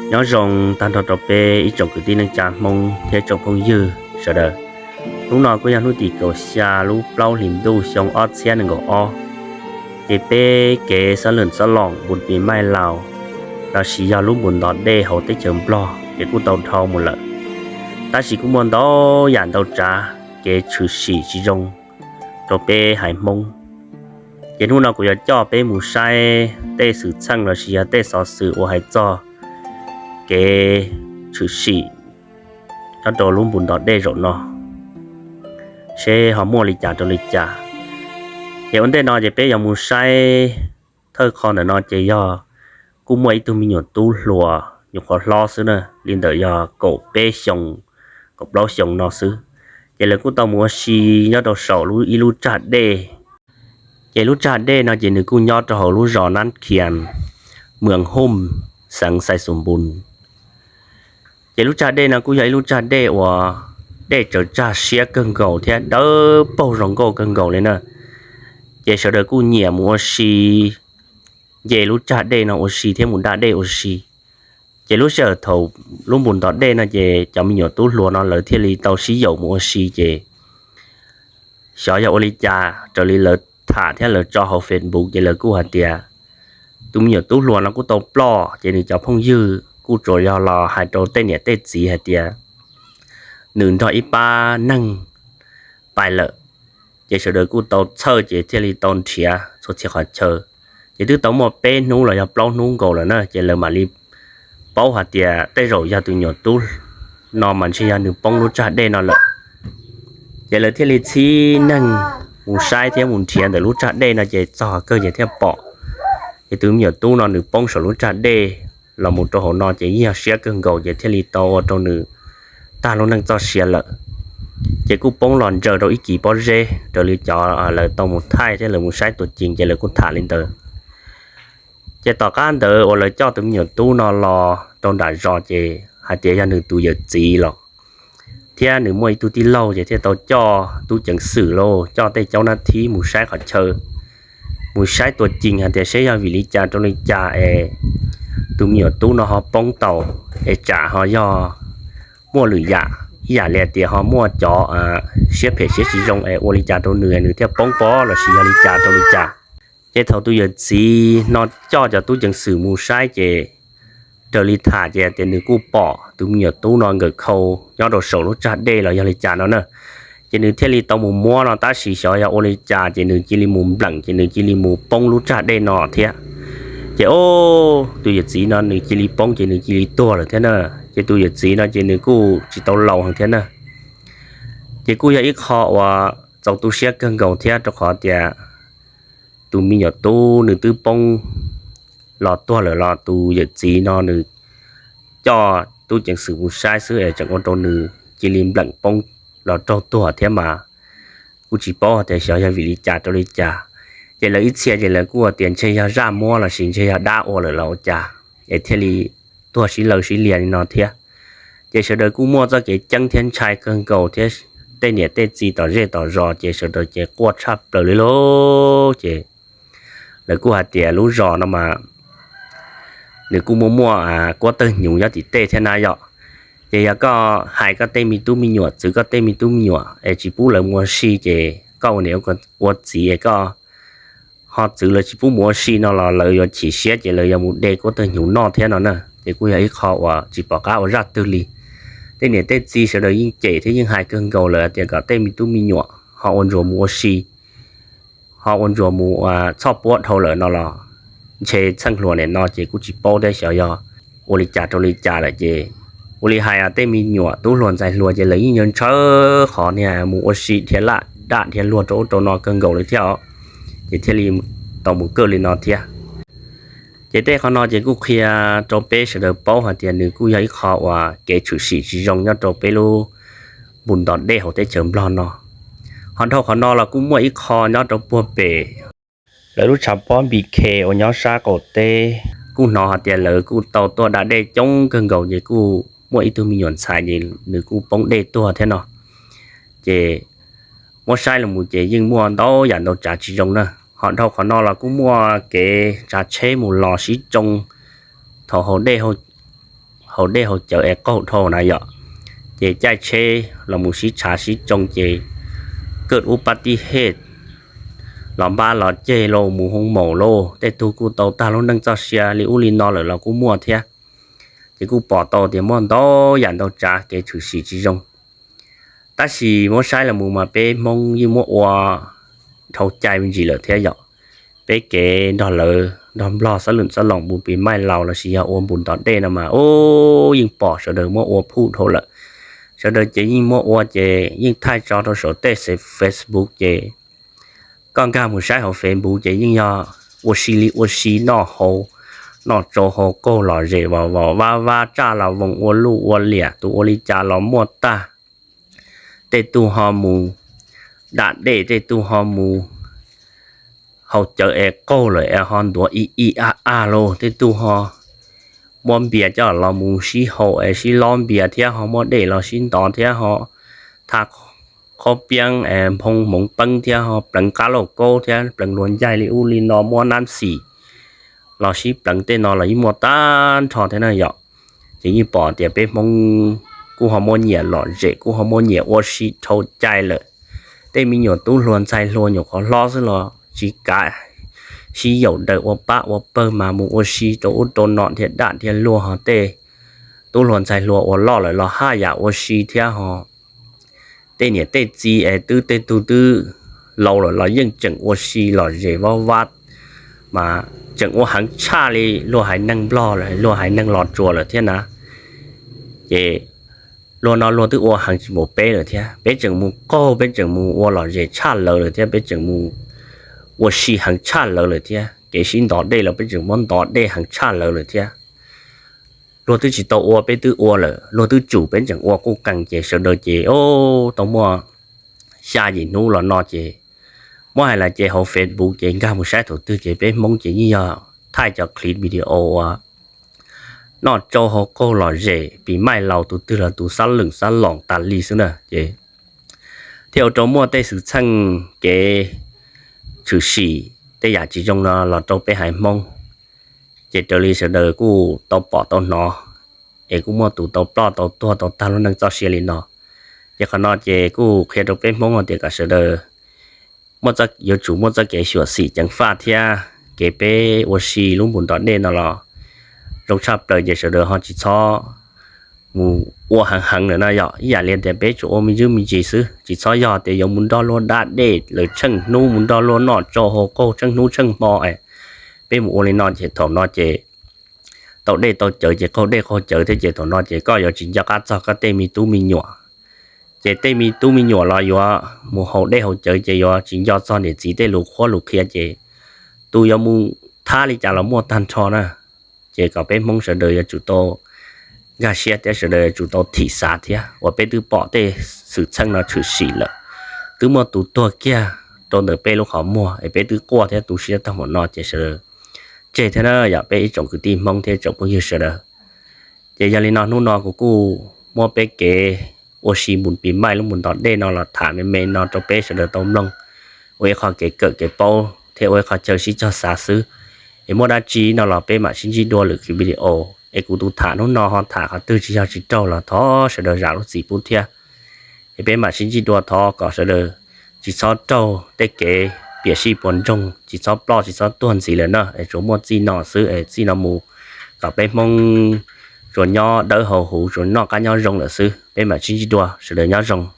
Nyob zoo tag nrho rau peb ib tsoom kwv tij neej tsa Hmoob thiab tsoom phooj ywg sawv daws. Hnub no kuj yog hnub tim kaum xya lub plaub hlis ntuj xyoo ob txhiab nees nkaum ob. Ces peb kev xob lwm xob loos npus pis maij laus lossis yog lub npus ntov dej hauv teb chaws Nplog ces kuj tau dhau mus lawm, tab sis kuj muaj ntau yam ntau tsav kev tshwm sim tsis zoo rau peb haiv Hmoob. Ces hnub no kuv yuav coj peb mus saib tej xwm txheej lossis yog tej xov xwm uas hais txog kev tshwm sim nyob rau lub npus ntov dej zaum no seb ho muaj li cas rau li cas. Ces ua ntej no ces peb yuav mus saib thawj qho ntawm no ces yog kuj muaj ib tug me nyuam tub hluas nyuam qhuav hlob xwb na, li ntawm yog kaum peb xyoo, kaum plaub xyoo no xwb. Ces lawv kuj tau mus ua si nyob rau saum ib lub tsag dej. Ces lub tsag dej no ces nws kuj nyob rau hauv lub zos Nab Khias, Mws Hooj, xeev Xais Xus Npus. Ces lub tsag dej no kuj yog ib lub tsag dej uas dej tsaws tsag siab kawg nkaus thiab dawb paug zoo nkauj kawg nkaus li na. Ces sawv daws kuj nyiam mus ua si, nce lub tsag dej no ua si thiab mus da dej ua si. Ces lub sij hawm thaum lub npus ntov dej no ces cov me nyuam tub hluas no lawv thiaj li tau sib yaum mus ua si ces xyov yog ua li cas raws li lawv tham thiab lawv tso hauv Facebook ces lawv kuj hais tias tus me nyuam tub hluas no kuj tau ploj ces nws cov phooj ywg kuj tsuas yog los hais rau tej niam tej txiv hais tias nws nrog ib pab neeg pais lawm. Ces sawv daws kuj tau txhawj ces thiaj li tau nrhiav txhua txhia qhov chaw. Ces twb tau muaj peb hnub los yog plaub hnub nkaus lawm na ces lawv mam li paub hais tias tej zaum yog tus me nyuam tub no mas ntshe yog nws poob lub tsag dej no lawm. Ces lawv thiaj li txhib neeg mus saib thiab mus nrhiav ntawm lub tsag dej no ces txog kawg ces thiaj pom. Ces tus me nyuam tub no nws poob saum lub tsag dej los mus rau hauv no ces yeej yog siab kawg nkaus ces thiaj li tau ua rau nws tag lub neej txoj sia lawm. Ces kuj poob los ntsaws rau ib kis pob zeb raws li cov lawv tau mus thaij thiab lawv mus saib tua cees ces lawv kuj tham li ntawd. Ces tom qab ntawd uas lawv coj tus me nyuam tub no los rau nram zos ces hais tias yog nws tus yawm txiv los thiab nws muaj ib tug tij laug ces thiaj tau coj tub ceev xwm los coj tej caub nab thib mus saib qhov chaw, mus saib tua cees hais tias seb yog vim li cas rau li cas es tus me nyuam tub no ho poob tau, es tsam ho yog muaj lwm yam, ib yam li hais tias ho muaj cov siab phem siab tsis zoo es ua li cas rau nws nws thiaj poob pob lossis yog li cas rau li cas. Ces thaum tus yawm txiv no coj cov tub ceev xwm mus saib ces raws li tham ces tias nws kuj pom tus me nyuam tub no nkawm khau nyob rau saum lub tsag dej los yog li cas no na. Ces nws thiaj li tau mus muab no tab sis xyov yog ua li cas ces nws cia li mus npleem ces nws cia li mus poob lub tsag dej no thiab. Ces o, tus yawm txiv no nws cia li poob ces nws cia li tuag lawm thiab na. Ces tus yawm txiv no ces nws kuj tsis tau laus heev thiab na. Ces kuj yog ib qho uas txaus tu siab kawg nkaus thiab rau qhov tias tus me nyuam tub nws twb poob los tuag lawm los tus yawm txiv no nws coj tub ceev xwm mus saib xwb es tseem ua rau nws cia li npleem poob los raug tuag thiab mas kuj tsis paub tias xyov yog vim li cas rau li cas. Ces lawv ib txhia ces lawv kuj tias ntshe yog zaj muab lossis ntshe yog dab ua lawm los ua cas es thiaj li tuag sib law sib lias li no thiab. Ces sawv daws kuj muaj txoj kev ceeb thiab ntshai kawg nkaus thiab tej niam tej txiv tom zej tom zos ces sawv daws ces quaj tshaj plaws li lauj. Ces lawv kuj hais tias lub zos no mas nws kuj muaj muaj kuab tawg hnyuv nyob tim tej thiab na yom. Ces yog koj hais koj tej me tub me nyuam, txwv koj tej me tub me nyuam es tsis pub lawv mus ua si ces koj ua niam ua txiv es koj ho txwv lawv tsis pub mus ua si no los lawv yuav chim siab ces lawv yuav mus de kuab tawg hnyuv noj thiab no na. Ces kuj yog ib qho uas tsis pom qab ua zaj twg li. Tej niam tej txiv sawv daws yeej cem thiab yeej hais kawg nkaus lawm tias kom tej me tub me nyuam ho ua ntsuas mus ua si, ho ua ntsuas mus txhoj puab dhau lawm no los ntshe txheej hluas nim no ces kuj tsis paub thiab xyov yog ua li cas rau li cas lawm ces ua li hais tej me nyuam tub hluas ntxhais hluas ces lawv yeej yuav ntshaw qhov niag mus ua si dhia laj daj dhia luag rau ub rau no kawg nkaus li thiab os. Ces thiaj li tau mus kaj li no thiab. Ces tej qhov no ces kuj qhia rau peb sawv daws paub hais tias nws kuj yog ib qho uas kev tshwm sim tsis zoo nyob rau peb lub npus nto dej hauv teb chaws Nplog no. Ho dhau qhov no los kuj muaj ib qho nyob rau puag pem lawv lub tshav pob Npis Khe uas nyob sab qaum teb, kuj hnov hais tias lawv kuj tau tuaj da dej coob kawg nkaus ces kuj muaj ib tug me nyuam ntxhais ces nws kuj poob dej tuag thiab no. Ces muab saib los mus ces yeej muaj ntau yam ntau tsav tsis zoo na. Ho dhau qhov no los kuj muaj kev tsav tsheb mus los sib tsoo thaum haus dej haus haus dej haus cawv es qaug dhau na yom. Ces caij tsheb los mus sib tshav sib tsoo ces kaj ub pab tib hej los npab los ceg los mus hoo maum lauj, tej tug kuj tau tag lub neej txoj sia li ub li no lawm los kuj muaj thiab. Ces kuj pom tau tias muaj ntau yam ntau tsav kev tshwm sim tsis zoo. Tab sis muab saib los mus mas peb Hmoob yeej muab ua dhau cai me ntsis lawm thiab yom. Peb kev nrog lawv nrog Nplog xab lwm xab loos npu pis maij laus lossis yog ua npu ntov dej no mas ub yeej pom sawv daws muab ua phuj dhau lawm. Sawv daws ces yeej muab ua ces yeej thaij tso rau saum tej Facebook ces koj nkag mus saib hauv Facebook ces yeej yog ua si li ua si noj hau, noj tsau hau qaug lom zem vov vov vab vab, tsaj los voos ua luj ua liam, tus ua li cas los muaj tag. Tej tug ho mus dam dej, tej tug ho mus haus cawv es qaug lawm es ho ntuav ib ib a a lauj, tej tug ho muab npias coj los mus sib haus es sib lob npias thiab ho muab dej los sib ntov thiab ho tha qhob piab es nphoo hmoov peeb thiab ho pleev qab lauj kaub thiab pleev luag ncaig li ub li no muab nab xim los sib pleev tej no los yeej muaj tag nrho thiab na yom. Ces yeej pom tias peb Hmoob kuj ho muaj nyiam lom zem, kuj ho muaj nyiam ua si dhau cai lawm. Tej me nyuam tub hluas ntxhais hluas nyuam qhuav hlob xwb los tsis kav, sib yaum daws ua pab ua pawg mas mus ua si rau ub rau no thiab dam thiab luag ho tej tub hluas ntxhais hluas uas loj lawm los haj yam ua si thiab ho tej niam tej txiv es twb tej tug twb laus lawm los yeej tseem ua si lom zem vov vab mas tseem ua heev tshaj li luag haiv neeg Nplog lawm, luag haiv neeg Los Tsuas lawm thiab na. Ces luag no luag twb ua heev tsis npaum peb lawm thiab, peb tseem mus qaug, peb tseem mus ua lom zem tshaj lawv lawm thiab, peb tseem mus ua si heev tshaj lawv lawm thiab, kev sib ntov dej los peb tseem muab ntov dej heev tshaj lawv lawm thiab. Luag twb tsis tau ua peb twb ua lawm, luag twb tsum peb tseem ua quj qees ces sawv daws ces tau muaj xya yim hnub los no ces muab hais lawm ces hauv Facebook ces nkag mus saib thaum twg ces peb Hmoob ces yeej yog thaij cov clip video uas noj tsau hau qaug lom zem pis maij laus tus twg los tus xab lwm xab loos tas li xwb na ces thiaj ua rau muaj tej xwm txheej kev tshwm sim tej yam tsis zoo no los rau peb haiv Hmoob. Ces raws li sawv daws kuj tau pom tau hnov es kuj muaj tus tau ploj tau tuag tau tag lub neej txoj sia li no. Ces qhov no ces kuj qhia rau peb Hmoob tias kom sawv daws muaj, yuav tsum muaj txoj kev xyuam xim ceev faj thiab kev peb ua si lub npus ntov dej no los zoo tshaj plaws ces sawv daws ho tsis txhob mus ua heev heev lawm no yom. Ib yam li tias peb tsuas ua me ntsis me ntsis xwb, tsis txhob yog tias yuav mus nrog luag da dej lawm tsheej hnub, mus nrog luag noj tsau hau qaug tsheej hnub tsheej hmo es peb mus ua li no ces thaum no ces tau dej tau cawv ces qaug dej qaug cawv thiab ces thaum no ces koj yuav tsis nco qab txog koj tej me tub me nyuam. Ces tej me tub me nyuam los yuav mus haus dej haus cawv ces yuav tsis nco txog niam txiv tej lus qhuab lus qhia ces tus yuav mus thab li cas los muaj tag nrho na. Ces kom peb Hmoob sawv daws yuav tsum tau nkag siab thiab sawv daws yuav tsum tau thim xav thiab uas peb twb pom tej xwm txheej no tshwm sim lawm, twb muaj tus tuag kiag rau ntawm peb lub qhov muag es peb twb quaj thiab tu siab tag npaum no ces sawv daws tseg thiab na yom peb ib tsoom kwv tij Hmoob thiab ib tsoom phooj ywg sawv daws. Ces yog li no hnub no kuv kuj muab peb kev ua si npus pis maij lub npus ntov dej no los tham me me no rau peb sawv daws tau mloog ua ib qho kev kawm kev paub thiab ua ib qho chaw sib cog xav xwb. Es muaj dab tsi no los peb mam sib ntsib dua lwm video. Es kuv tus tham hnub no ho tham qhov twg tsis yog tsis raug los thov sawv daws zam lub txim pub thiab. Es peb mam sib ntsib dua, thov kom sawv daws tsis txhob raug tej kev piam sij puas ntsoog, tsis txhob ploj tsis txhob tuag ntxiv lawm na. Es tsuas muaj txij no xwb es txij no mus kom peb Hmoob tsuas nyob dawb hau huv, tsuas noj qab nyob zoo lawm xwb. Peb mam sib ntsib dua, sawv daws nyob zoo.